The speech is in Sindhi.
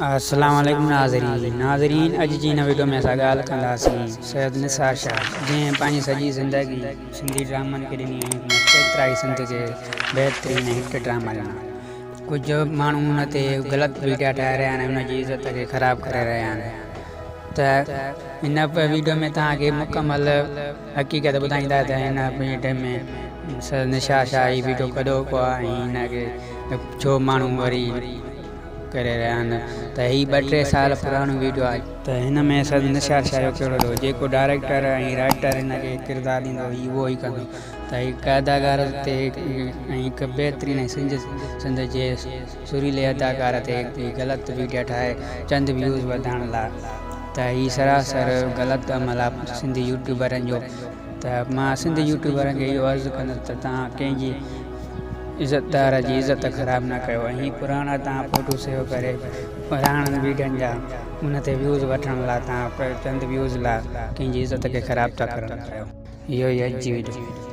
السلام عليڪم ناظرين ناظرين اڄ جي هن وڊيو ۾ اسان ڳالهه ڪنداسين سيد نثار شاهه جنهن پنهنجي سڄي زندگي سنڌي ڊرامن کي ڏني ۽ هن ڪيترا ئي سنڌ کي بهترين ۽ هٽ ڊراما ڏنا ڪجهه ماڻهو هن تي غلط وڊيا ٺاهي رهيا آهن ۽ هن جي عزت کي خراب ڪري رهيا آهن ته هن وڊيو ۾ توهان کي مڪمل حقيقت ٻڌائيندا ته هن وڊيو ۾ سيد نثار شاهه هي وڊيو ڪڏهوڪو آهي ۽ هن کي ڇو ماڻهو وري ڪري رهيا آهن ته هي ٻه ٽي سال پراڻو ويڊيو آهي. ته هن ۾ سيد نثار شاهه جو ڪهڙو ڏوهه جيڪو ڊائريڪٽر ۽ رائيٽر هن کي ڪردار ڏيندو هي اهو ئي ڪندو ته هڪ اداڪار تي ۽ هڪ بهترين ۽ سنڌ جي سريلي اداڪار تي هي غلط ويڊيا ٺاهي چند ويوز وڌائڻ لا ته هي سراسر غلط عمل آهي سنڌي يوٽيوبرن جو ته مان سنڌي يوٽيوبرن کي اهو عرض ڪندس ته توهان ڪنهن جي عزتدار جي عزت خراب نه ڪيو ۽ هي پراڻا توهان فوٽو سيو ڪري پراڻن ويڊين جا ان تي ويوز وٺڻ لا توهان چند ويوز لا ڪنهن جي عزت کي خراب ٿا ڪرڻ چاهيو. اهو ئي اڄ جي ويڊيو.